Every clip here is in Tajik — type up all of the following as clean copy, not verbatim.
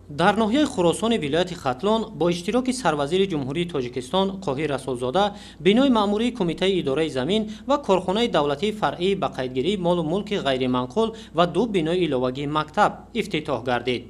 Дар ноҳияи Хуросони вилояти Хатлон бо иштироки сарвазири Ҷумҳурии Тоҷикистон Қоҳир Расулзода бинои маъмурии Кумитаи идораи замин ва корхонаи давлатии фаръии ба қайдгирии молу мулки ғайриманқул ва ду бинои иловагии мактаб ифтитоҳ гардид.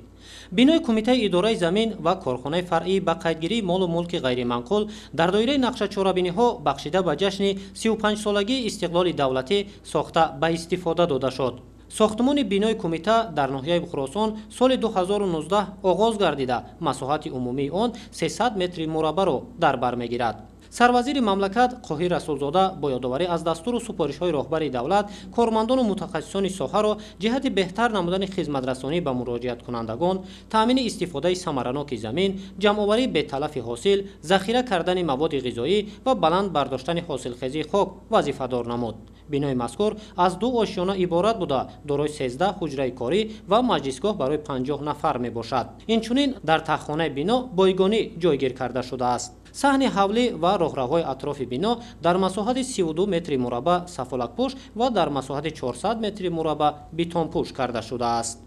Бинои Кумитаи идораи замин ва корхонаи фаръии ба қайдгирии молу мулки ғайриманқул дар доираи нақшачорабиниҳо бахшида ба ҷашни 35-солагии истиқлоли давлатӣ сохта ба истифода дода шуд. Сохтмони бинои кумита дар ноҳияи Хуросон соли 2019 оғоз гардида, масоҳати умумии он 300 метри мураббаро дар бар мегирад. Сарвазири мамлакат Қоҳир Расулзода бо ёдоварӣ аз дастуру супоришҳои роҳбари давлат кормандону мутахассисони соҳаро ҷиҳати беҳтар намудани хизматрасонӣ ба муроҷиаткунандагон, таъмини истифодаи самараноки замин, ҷамъоварии беталафи ҳосил, захира кардани маводи ғизоӣ ва баланд бардоштани ҳосилхезии хок вазифадор намуд. Бинои мазкур аз ду ошёна иборат буда, дорои 13 ҳуҷраи корӣ ва маҷлисгоҳ барои 50 нафар мебошад. Инчунин дар таҳхонаи бино бойгонӣ ҷойгир карда шудааст. Саҳни ҳавлӣ ва роҳравҳои атрофи бино дар масоҳати 32 метри мураббаъ сафолакпӯш ва дар масоҳати 400 метри мураббаъ бетонпӯш карда шудааст.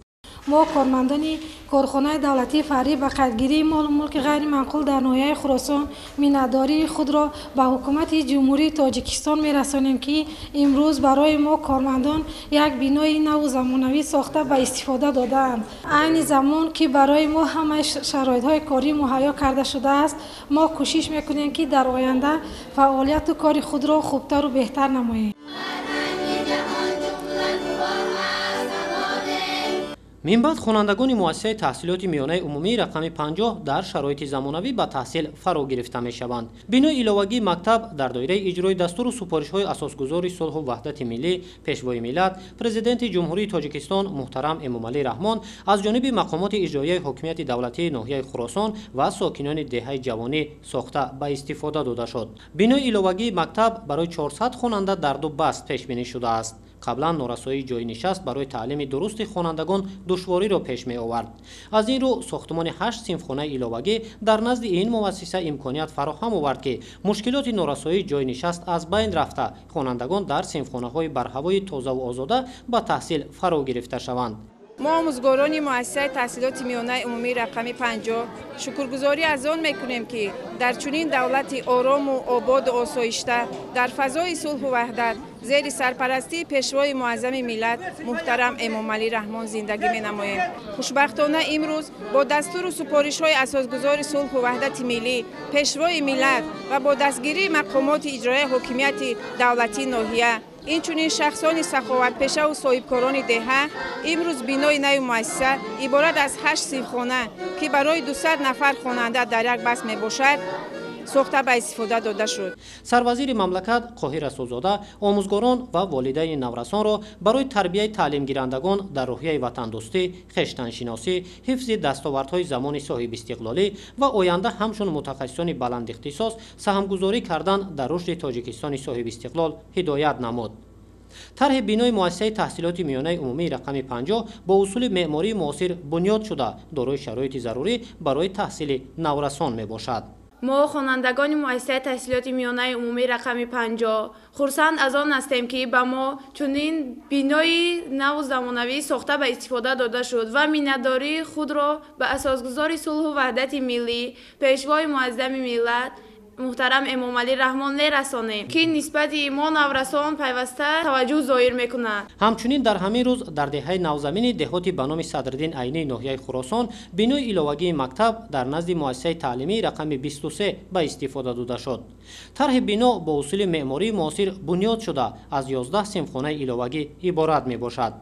Мо кормандони корхонаи давлатии фаръӣ ба қайдгирии молу мулки ғайриманқул дар ноҳияи Хуросон миннатдории худро ба ҳукумати Ҷумҳурии Тоҷикистон мерасонем, ки имрӯз барои мо кормандон як бинои наву замонавӣ сохта ба истифода додаанд. Айни замон ки барои мо ҳамаи шароитҳои корӣ муҳайё карда шудааст, мо кӯшиш мекунем, ки дар оянда фаъолияту кори худро хубтару беҳтар намоем. Минбаъд хонандагони муассисаи таҳсилоти миёнаи умумии рақами 50 дар шароити замонавӣ ба таҳсил фаро гирифта мешаванд. Бинои иловагии мактаб дар доираи иҷрои дастуру супоришҳои асосгузори сулҳу ваҳдати миллӣ, Пешвои миллат, Президенти Ҷумҳурии Тоҷикистон муҳтарам Эмомалӣ Раҳмон аз ҷониби мақомоти иҷроияи ҳокимияти давлатии ноҳияи Хуросон ва сокинони деҳаи Ҷавонӣ сохта ба истифода дода шуд. Бинои иловагии мактаб барои 400 хонанда дар ду баст пешбинӣ шудааст. Қаблан норасоии ҷойнишаст барои таълими дурусти хонандагон душвориро пеш меовард. Аз ин рӯ сохтмони 8 синфхонаи иловагӣ дар назди ин муассиса имконият фароҳам овард, ки мушкилоти норасоии ҷойнишаст аз байн рафта, хонандагон дар синфхонаҳои барҳавои тозаву озода ба таҳсил фаро гирифта шаванд. Мо омӯзгорони муассисаи таҳсилоти миёнаи умумии рақами 50 шукргузорӣ аз он мекунем, ки дар чунин давлати орому ободу осоишта, дар фазои сулҳу ваҳдат, зери сарпарастии Пешвои муаззами миллат муҳтарам Эмомалӣ Раҳмон зиндагӣ менамоем. Хушбахтона имрӯз бо дастуру супоришҳои асосгузори сулҳу ваҳдати миллӣ, Пешвои миллат ва бо дастгирии мақомоти иҷроияи ҳокимияти давлатии ноҳия, инчунин шахсони саховатпешаву соҳибкорони деҳа, имрӯз бинои нави муассиса иборат аз 8 синфхона, ки барои 200 нафар хонанда дар як баст мебошад, сохта ба истифода дода шуд. Сарвазири мамлакат Қоҳир Расулзода омӯзгорон ва волидайни наврасонро барои тарбияи таълимгирандагон дар рӯҳияи ватандӯстӣ, хештаншиносӣ, ҳифзи дастовардҳои замони соҳибистиқлолӣ ва оянда ҳамчун мутахассисони баландихтисос саҳмгузорӣ кардан дар рушди Тоҷикистони соҳибистиқлол ҳидоят намуд. Тарҳи бинои муассисаи таҳсилоти миёнаи умумии рақами 50 бо усули меъмории муосир бунёд шуда, дорои шароити зарурӣ барои таҳсили наврасон мебошад. Мо хонандагони муассисаи таҳсилоти миёнаи умумии рақами 50 хурсанд аз он ҳастем, ки ба мо чунин бинои наву замонавӣ сохта ба истифода дода шуд ва миннатдории худро ба асосгузори сулҳу ваҳдати миллӣ, Пешвои муаззами миллат муҳтарам Эмомалӣ Раҳмон мерасонем, ки нисбати мо наврасон пайваста таваҷҷӯҳ зоҳир мекунад. Ҳамчунин дар ҳамин рӯз дар деҳаи Навзамини деҳоти ба номи Садриддин Айнӣ ноҳияи Хуросон бинои иловагии мактаб дар назди муассисаи таълимии рақами 23 ба истифода дода шуд. Тарҳи бино бо усули меъмории муосир бунёд шуда, аз 11 синфхонаи иловагӣ иборат мебошад.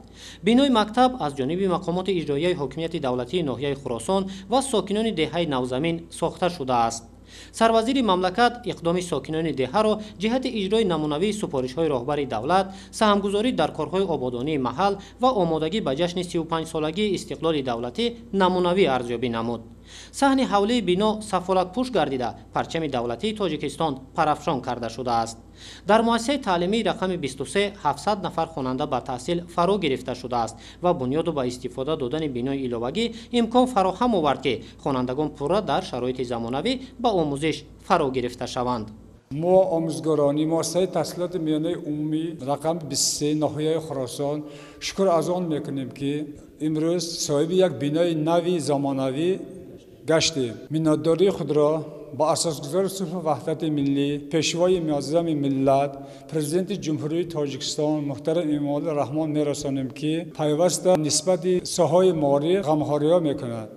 Бинои мактаб аз ҷониби мақомоти иҷроияи ҳокимияти давлатии ноҳияи Хуросон ва сокинони деҳаи Навзамин сохта шудааст. Сарвазири мамлакат иқдоми сокинони деҳаро ҷиҳати иҷрои намунавии супоришҳои роҳбари давлат, саҳмгузорӣ дар корҳои ободонии маҳал ва омодагӣ ба ҷашни 35-солагии истиқлоли давлатӣ намунавӣ арзёбӣ намуд. Саҳни ҳавлии бино сафолатпӯш гардида, парчами давлатии Тоҷикистон парафшон карда шудааст. Дар муассисаи таълимии рақами 23 700 нафар хонанда ба таҳсил фаро гирифта шудааст ва бунёду ба истифода додани бинои иловагӣ имкон фароҳам овард, ки хонандагон пурра дар шароити замонавӣ ба омӯзиш фаро гирифта шаванд. Мо омӯзгорони муассисаи таҳсилоти миёнаи умумӣ рақами 23 ноҳияи Хуросон шукр аз он мекунем, ки имрӯз соҳиби як бинои нави замонавӣ гаштем. Миннатдории худро ба асосгузори сулҳу ваҳдати миллӣ, пешвои муаззами миллат, президенти Ҷумҳурии Тоҷикистон муҳтарам Эмомалӣ Раҳмон мерасонем, ки пайваста нисбати соҳаи маориф ғамхориҳо мекунад.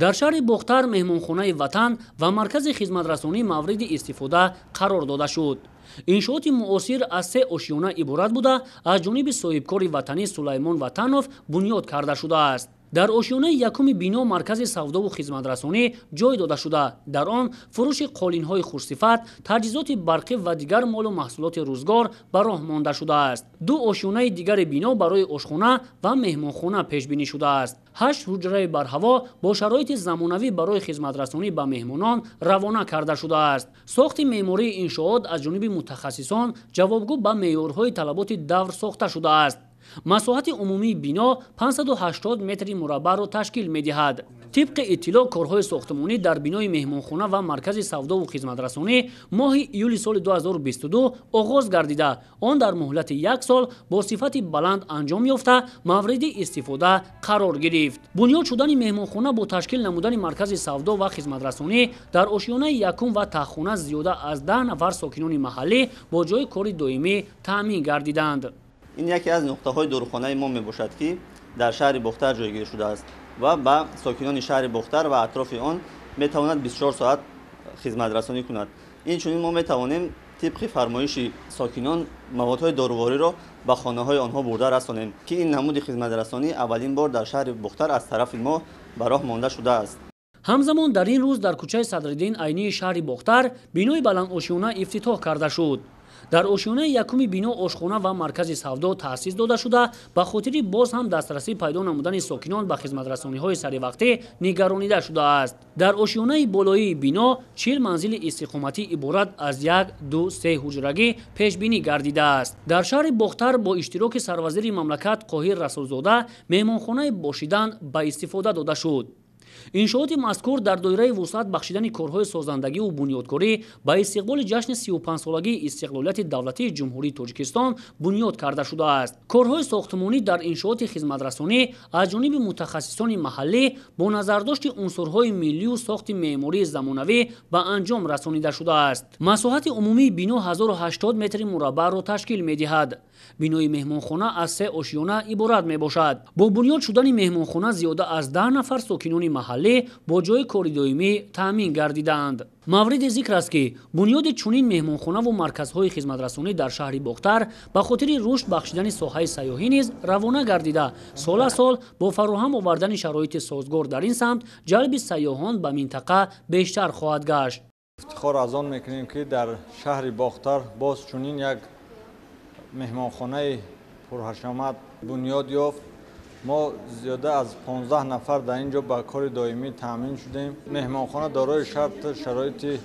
Дар шаҳри Бохтар меҳмонхонаи Ватан ва маркази хизматрасонӣ мавриди истифода қарор дода шуд. Иншооти муосир аз се ошёна иборат буда, аз ҷониби соҳибкори ватанӣ Сулаймон Ватанов бунёд карда шудааст. Дар ошёнаи якуми бино маркази савдову хизматрасонӣ ҷой дода шуда, дар он фурӯши қолинҳои хушсифат, таҷҳизоти барқӣ ва дигар молу маҳсулоти рӯзгор ба роҳ монда шудааст. Ду ошёнаи дигари бино барои ошхона ва меҳмонхона пешбинӣ шудааст. 8 ҳуҷраи барҳаво бо шароити замонавӣ барои хизматрасонӣ ба меҳмонон равона карда шудааст. Сохти меъмории иншоот аз ҷониби мутахассисон ҷавобгӯ ба меъёрҳои талаботи давр сохта шудааст. Масоҳати умумии бино 580 метри мураббаъро ташкил медиҳад. Тибқи иттилоъ, корҳои сохтмонӣ дар бинои меҳмонхона ва маркази савдову хизматрасонӣ моҳи июли соли 2022 оғоз гардида, он дар муҳлати як сол бо сифати баланд анҷом ёфта, мавриди истифода қарор гирифт. Бунёд шудани меҳмонхона бо ташкил намудани маркази савдо ва хизматрасонӣ дар ошёнаи якум ва таҳхона зиёда аз 10 нафар сокинони маҳаллӣ бо ҷойи кори доимӣ таъмин гардиданд. Ин яке аз нуқтаҳои дорухонаи мо мебошад, ки дар шаҳри Бохтар ҷойгир шудааст ва ба сокинони шаҳри Бохтар ва атрофи он метавонад 24 соат хизматрасонӣ кунад. Инчунин мо метавонем тибқи фармоиши сокинон маводҳои дорувориро ба хонаҳои онҳо бурда расонем, ки ин намуди хизматрасонӣ аввалин бор дар шаҳри Бохтар аз тарафи мо ба роҳ монда шудааст. Ҳамзамон дар ин рӯз дар кӯчаи Садриддин Айнии шаҳри Бохтар бинои баландошёна ифтитоҳ карда шуд. Дар ошёнаи якуми бино ошхона ва маркази савдо таъсис дода шуда, ба хотири боз ҳам дастрасӣ пайдо намудани сокинон ба хизматрасониҳои саривақтӣ нигаронида шудааст. Дар ошёнаи болоии бино 40 манзили истиқоматӣ иборат аз 1, 2, 3 ҳуҷрагӣ пешбинӣ гардидааст. Дар шаҳри Бохтар бо иштироки сарвазири мамлакат Қоҳир Расулзода меҳмонхонаи Бошидан ба истифода дода шуд. Иншооти мазкур дар доираи вусъат бахшидани корҳои созандагиву бунёдкорӣ ба истиқболи ҷашни 35-солагии истиқлолияти давлатии Ҷумҳурии Тоҷикистон бунёд карда шудааст. Корҳои сохтмонӣ дар иншооти хизматрасонӣ аз ҷониби мутахассисони маҳаллӣ бо назардошти унсурҳои миллию сохти меъмории замонавӣ ба анҷом расонида шудааст. Масоҳати умумии бино 1080 метри мураббаъро ташкил медиҳад. Бинои меҳмонхона аз се ошёна иборат мебошад. Бо бунёд шудани меҳмонхона зиёда аз 10 нафар сокинони маҳаллӣ бо ҷойи кори доимӣ таъмин гардидаанд. Мавриди зикр аст, ки бунёди чунин меҳмонхонаву марказҳои хизматрасонӣ дар шаҳри Бохтар ба хотири рушд бахшидани соҳаи сайёҳӣ низ равона гардида, сол аз сол бо фароҳам овардани шароити созгор дар ин самт ҷалби сайёҳон ба минтақа бештар хоҳад гашт. Ифтихор аз он мекунем, ки дар шаҳри Бохтар боз чунин як меҳмонхонаи пурҳашамат бунёд ёфт. Мо зиёда аз 15 нафар дар ин ҷо ба кори доимӣ таъмин шудем. Меҳмонхона дорои шарту шароити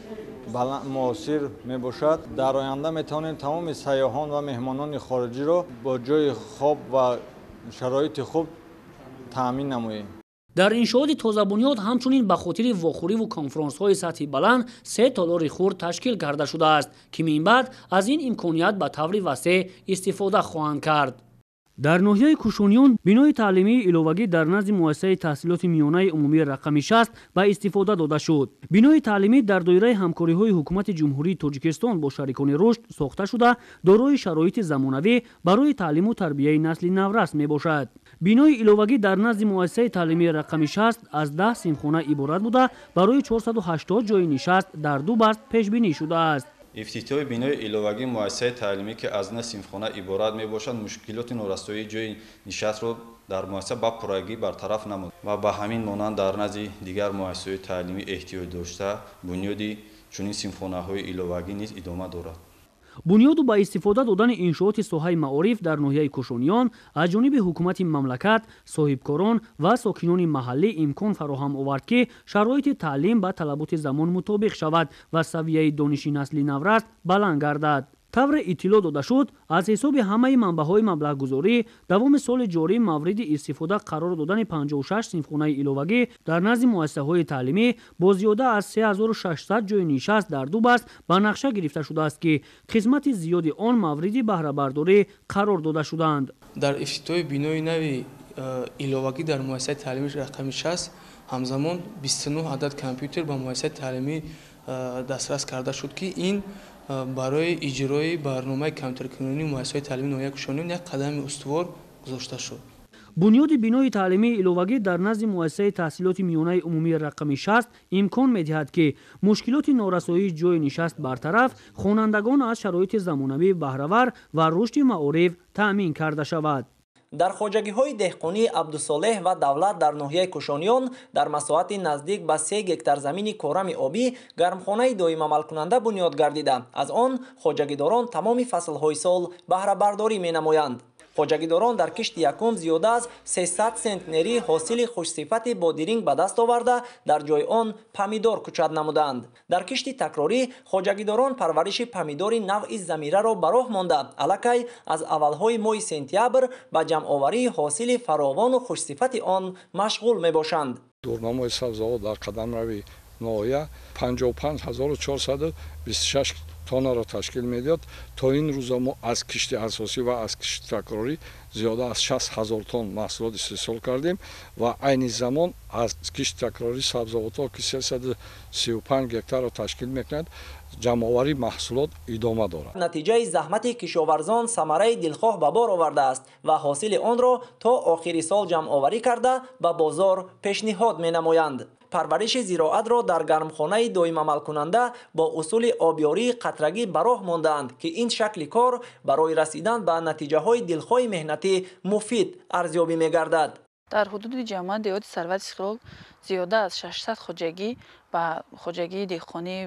муосир мебошад. Дар оянда метавонем тамоми сайёҳон ва меҳмонони хориҷиро бо ҷойи хоб ва шароити хуб таъмин намоем. Дар иншооти тозабунёд ҳамчунин ба хотири вохӯриву конфронсҳои сатҳи баланд се толори хурд ташкил карда шудааст, ки минбаъд аз ин имконият ба таври васеъ истифода хоҳанд кард. Дар ноҳияи Кушониён бинои таълимии иловагӣ дар назди муассисаи таҳсилоти миёнаи умумии рақами 60 ба истифода дода шуд. Бинои таълимӣ дар доираи ҳамкориҳои ҳукумати Ҷумҳурии Тоҷикистон бо шарикони рушд сохта шуда, дорои шароити замонавӣ барои таълиму тарбияи насли наврас мебошад. Бинои иловагӣ дар назди муассисаи таълимии рақами 60 аз 10 синфхона иборат буда, барои 480 ҷойи нишаст дар ду баст пешбинӣ шудааст. Ифтитоҳи бинои иловагии муассисаи таълимӣ, ки аз 9 синфхона иборат мебошад, мушкилоти норасоии ҷойи нишастро дар муассиса ба пуррагӣ бартараф намуд ва ба ҳамин монанд дар назди дигар муассисаҳои таълимӣ эҳтиёҷ дошта бунёди чунин синфхонаҳои иловагӣ низ идома дорад. Бунёду ба истифода додани иншооти соҳаи маориф дар ноҳияи Кушониён аз ҷониби ҳукумати мамлакат, соҳибкорон ва сокинони маҳаллӣ имкон фароҳам овард, ки шароити таълим ба талаботи замон мутобиқ шавад ва савияи дониши насли наврас баланд гардад. Тавре иттилоъ дода шуд, аз ҳисоби ҳамаи манбаъҳои маблағгузорӣ давоми соли ҷорӣ мавриди истифода қарор додани 56 синфхонаи иловагӣ дар назди муассисаҳои таълимӣ бо зиёда аз 3600 ҷойи нишаст дар ду баст ба нақша гирифта шудааст, ки қисмати зиёди он мавриди баҳрабардорӣ қарор дода шудаанд. Дар ифтитоҳи бинои нави иловагӣ дар муассисаи таълимии рақами 6 ҳамзамон 29 адад компютер ба муассисаи таълимӣ дастрас карда шуд, ки ин барои иҷрои барномаи компютеркунонии муассисаҳои таълимии ноҳияи Кушониён як қадами устувор гузошта шуд. Бунёди бинои таълимии иловагӣ дар назди муассисаи таҳсилоти миёнаи умумии рақами 6 имкон медиҳад, ки мушкилоти норасоии ҷойи нишаст бартараф, хонандагон аз шароити замонавӣ баҳравар ва рушди маориф таъмин карда шавад. Дар хоҷагиҳои деҳқонии Абдусолеҳ ва Давлат дар ноҳияи Кушониён дар масоҳати наздик ба 3 гектар замини корами обӣ гармхонаи доимамалкунанда бунёд гардида, аз он хоҷагидорон тамоми фаслҳои сол баҳрабардорӣ менамоянд. Хоҷагидорон дар кишти якум зиёда аз 300 сентнери ҳосили хушсифати бодиринг ба даст оварда, дар ҷои он помидор кучад намуданд. Дар кишти такрорӣ хоҷагидорон парвариши помидори навъи замираро ба роҳ монда, аллакай аз аввалҳои моҳи сентябр ба ҷамъоварии ҳосили фаровону хушсифати он машғул мебошанд. Дурнамои сабзавот дар қадамрави ноҳия 55426 тоннаро ташкил медиҳад. То ин рӯза мо аз кишти асосӣ ва аз кишти такрорӣ зиёда аз 60 000 тонн маҳсулот истеҳсол кардем ва айни замон аз кишти такрорӣ сабзавотҳо, ки 335 гектарро ташкил мекунад, ҷамъоварии маҳсулот идома дорад. Натиҷаи заҳмати кишоварзон самараи дилхоҳ ба бор овардааст ва ҳосили онро то охири сол ҷамъоварӣ карда ба бозор пешниҳод менамоянд. Парвариши зироатро дар гармхонаи доимамалкунанда бо усули обёрии қатрагӣ ба роҳ мондаанд, ки ин шакли кор барои расидан ба натиҷаҳои дилхоҳи меҳнатӣ муфид арзёбӣ мегардад. Дар ҳудуди ҷамоати деҳоти Сарвати Истиқлол зиёда аз 600 хоҷагӣ ба хоҷагии деҳқонӣ,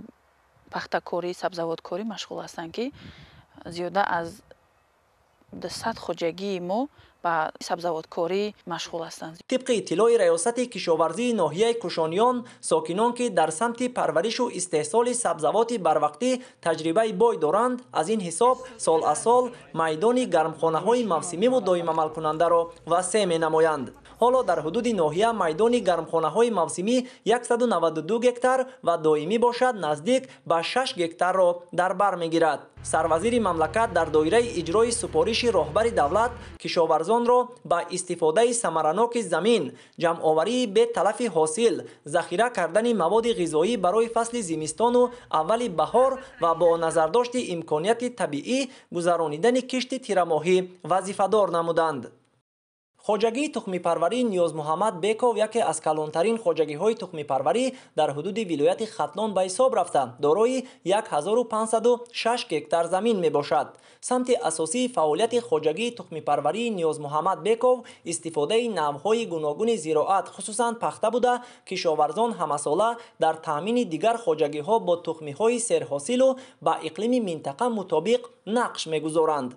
пахтакорӣ, сабзавоткорӣ машғул ҳастанд, ки зиёда аз 200 хоҷагии мо ба сабзавоткорӣ машғул ҳастанд. Тибқи иттилои раёсати кишоварзии ноҳияи Кушониён, сокинон, ки дар самти парваришу истеҳсоли сабзавоти барвақтӣ таҷрибаи бой доранд, аз ин ҳисоб сол аз сол майдони гармхонаҳои мавсимиву доимамалкунандаро васеъ менамоянд. Ҳоло дар ҳудуди ноҳия майдони гармхонаҳои мавсимӣ 192 гектар ва доимӣ бошад наздик ба 6 гектарро дар бар мегирад. Сарвазири мамлакат дар доираи иҷрои супориши роҳбари давлат кишоварзонро ба истифодаи самараноки замин, ҷамъоварии беталафи ҳосил, захира кардани маводи ғизоӣ барои фасли зимистону аввали баҳор ва бо назардошти имконияти табиӣ гузаронидани кишти тирамоҳӣ вазифадор намуданд. Хоҷагии тухмипарварии Ниёзмуҳаммад Беков яке аз калонтарин хоҷагиҳои тухмипарварӣ дар ҳудуди вилояти Хатлон ба ҳисоб рафта, дорои 1506 гектар замин мебошад. Самти асосии фаъолияти хоҷагии тухмипарварии Ниёзмуҳаммад Беков истифодаи навъҳои гуногуни зироат, хусусан пахта буда, кишоварзон ҳамасола дар таъмини дигар хоҷагиҳо бо тухмиҳои серҳосилу ба иқлими минтақа мутобиқ нақш мегузоранд.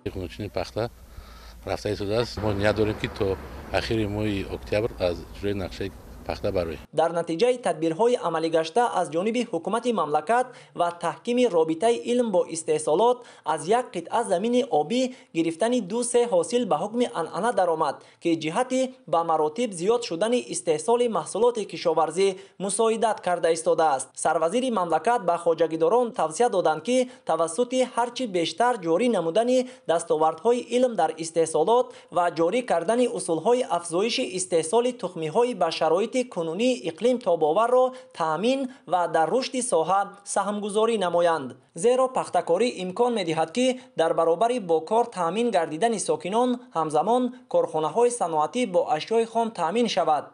Рафта истодааст. Мо ният дорем, ки то ахири моҳи октябр аз ҷӯраи нақшаи пахта бароем. Дар натиҷаи тадбирҳои амалигашта аз ҷониби ҳукумати мамлакат ва таҳкими робитаи илм бо истеҳсолот аз як қитъа замини обӣ гирифтани 2-3 ҳосил ба ҳукми анъана даромад, ки ҷиҳати ба маротиб зиёд шудани истеҳсоли маҳсулоти кишоварзӣ мусоидат карда истодааст. Сарвазири мамлакат ба хоҷагидорон тавсия доданд, ки тавассути ҳарчи бештар ҷорӣ намудани дастовардҳои илм дар истеҳсолот ва ҷорӣ кардани усулҳои афзоиши истеҳсоли тухмиҳои ба шароити кунунии иқлим тобоварро таъмин ва дар рушди соҳа саҳмгузорӣ намоянд. Зеро пахтакорӣ имкон медиҳад, ки дар баробари бо кор таъмин гардидани сокинон ҳамзамон корхонаҳои саноатӣ бо ашёи хом таъмин шавад.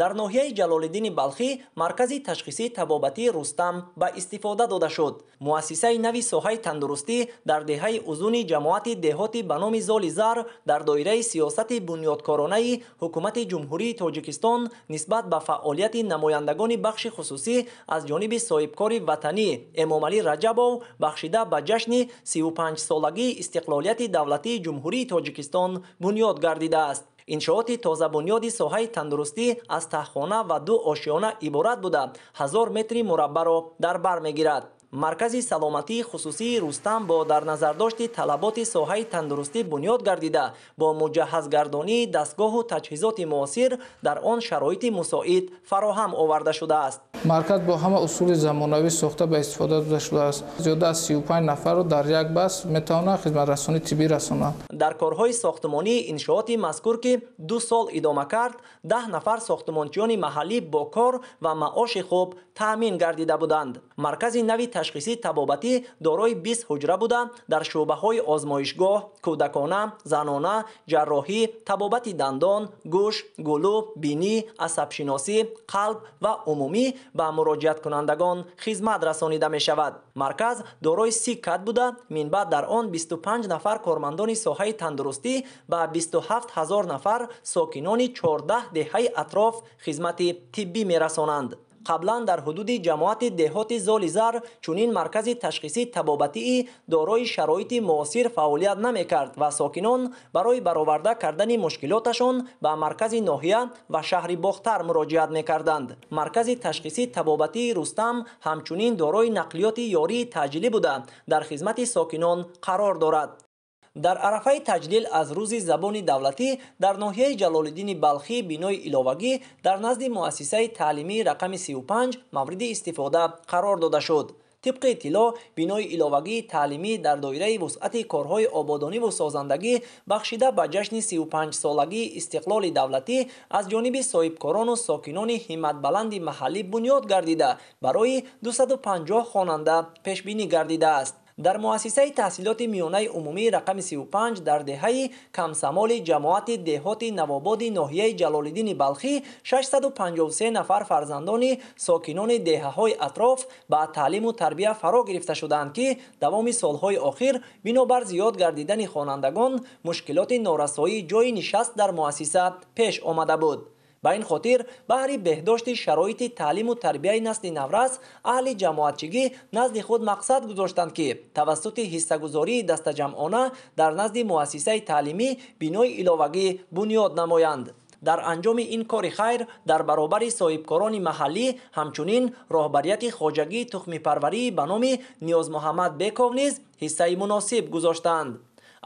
Дар ноҳияи Ҷалолиддини Балхӣ маркази ташхисии табобатии Рустам ба истифода дода шуд. Муассисаи нави соҳаи тандурустӣ дар деҳаи узуни ҷамоати деҳоти ба номи Золи Зар дар доираи сиёсати бунёдкоронаи ҳукумати Ҷумҳурии Тоҷикистон нисбат ба фаъолияти намояндагони бахши хусусӣ аз ҷониби соҳибкори ватанӣ Эмомалӣ Раҷабов бахшида ба ҷашни 35-солагии истиқлолияти давлатии Ҷумҳурии Тоҷикистон бунёд гардидааст. Иншооти тозабунёди соҳаи тандурустӣ аз таҳхона ва 2 ошёна иборат буда, 1000 метри мураббаро дар бар мегирад. Маркази саломатии хусусии Рустам бо дар назардошти талаботи соҳаи тандурустӣ бунёд гардида, бо муҷаҳҳазгардонии дастгоҳу таҷҳизоти муосир дар он шароити мусоид фароҳам оварда шудааст. Марказ бо ҳама усули замонавӣ сохта ба истифода дода шудааст. Зиёда аз 35 нафарро дар як бас метавонанд хизматрасонии тиббӣ расонанд. Дар корҳои сохтмонии иншооти мазкур, ки 2 сол идома кард, 10 нафар сохтмончиёни маҳаллӣ бо кор ва маоши хуб таъмин гардида буданд. Маркази нави ташхисӣ табобатӣ дорои 20 ҳуҷра буда, дар шӯъбаҳои озмоишгоҳ, кӯдакона, занона, ҷарроҳӣ, табобати дандон, гӯш, гулӯ, бинӣ, асабшиносӣ, қалб ва умумӣ ба муроҷиаткунандагон хизмат расонида мешавад. Марказ дорои 30 кат буда, минбаъд дар он 25 нафар кормандони соҳаи тандурустӣ ба 27 ҳазор нафар сокинони 14 деҳаи атроф хизмати тиббӣ мерасонанд. Қаблан дар ҳудуди ҷамоати деҳоти Золизар чунин маркази ташхисӣ табобатии дорои шароити муосир фаъолият намекард ва сокинон барои бароварда кардани мушкилоташон ба маркази ноҳия ва шаҳри Бохтар муроҷиат мекарданд. Маркази ташхисӣ табобатии Рустам ҳамчунин дорои нақлиёти ёрии таъҷилӣ буда, дар хизмати сокинон қарор дорад. Дар арафаи таҷлил аз рӯзи забони давлатӣ дар ноҳияи Ҷалолиддини Балхӣ бинои иловагӣ дар назди муассисаи таълимии рақами 35 мавриди истифода қарор дода шуд. Тибқи иттилоъ, бинои иловагии таълимӣ дар доираи вусъати корҳои ободониву созандагӣ бахшида ба ҷашни 35-солагии истиқлоли давлатӣ аз ҷониби соҳибкорону сокинони ҳимматбаланди маҳаллӣ бунёд гардида, барои 250 хонанда пешбинӣ гардидааст. Дар муассисаи таҳсилоти миёнаи умумии рақами 35 дар деҳаи Камсамоли ҷамоати деҳоти Навободи ноҳияи Ҷалолиддини Балхӣ 653 нафар фарзандони сокинони деҳаҳои атроф ба таълиму тарбия фаро гирифта шудаанд, ки давоми солҳои охир бинобар зиёд гардидани хонандагон мушкилоти норасоии ҷойи нишаст дар муассиса пеш омада буд. Ба ин хотир баҳри беҳдошти шароити таълиму тарбияи насли наврас аҳли ҷамоатчигӣ назди худ мақсад гузоштанд, ки тавассути ҳиссагузории дастаҷамъона дар назди муассисаи таълимӣ бинои иловагӣ бунёд намоянд. Дар анҷоми ин кори хайр дар баробари соҳибкорони маҳаллӣ ҳамчунин роҳбарияти хоҷагии тухмипарварии ба номи Ниёзмуҳаммад Беков низ ҳиссаи муносиб гузоштанд.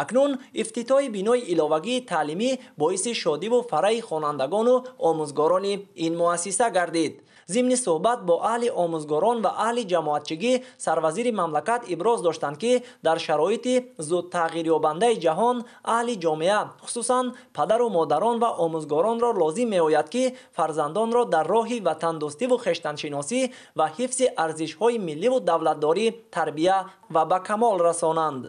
Акнун ифтитоҳи бинои иловагии таълимӣ боиси шодиву фараҳи хонандагону омӯзгорони ин муассиса гардид. Зимни суҳбат бо аҳли омӯзгорон ва аҳли ҷамоатчигӣ сарвазири мамлакат иброз доштанд, ки дар шароити зудтағйирёбандаи ҷаҳон аҳли ҷомеа, хусусан падару модарон ва омӯзгоронро лозим меояд, ки фарзандонро дар роҳи ватандӯстиву хештаншиносӣ ва ҳифзи арзишҳои милливу давлатдорӣ тарбия ва ба камол расонанд.